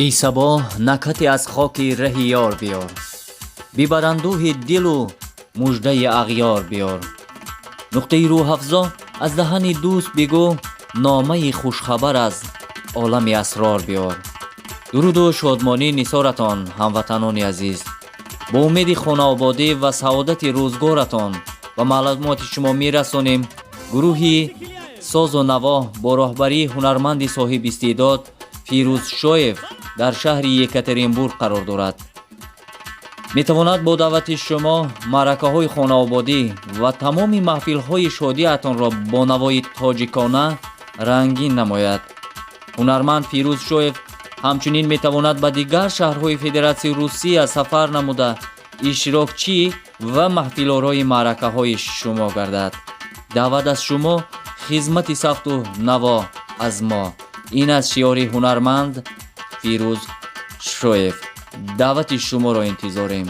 Эй сабо, накҳате аз хоки раҳи ёр биёр, бибар андӯҳи дилу муждаи ағёр биёр. Нуқтаи рӯҳафзо аз даҳани дӯст бигӯ, номаи хушхабар аз олами асрор биёр. Дуруду шодмонӣ нисоратон, ҳамватанони азиз. Бо умеди хонаободӣ ва саодати рӯзгоратон ба маълумоти шумо мерасонем: гурӯҳи созу наво бо роҳбарии ҳунарманди соҳибистеъдод Фирӯз Шоев дар шаҳри Екатеринбург қарор дорад. Метавонад бо даъвати шумо маъракаҳои хонаободӣ ва тамоми маҳфилҳои шодиатонро бо навои тоҷикона рангин намояд. Ҳунарманд Фирӯз Шоев ҳамчунин метавонад ба дигар шаҳрҳои Федератсияи Русия сафар намуда, иштирокчӣ ва маҳфилорои маъракаҳои шумо гардад. Даъват аз шумо, хизмати савту наво аз мо. Ин аст шиори ҳунарманд Фирӯз Шоев. Даъвати шуморо интизорем.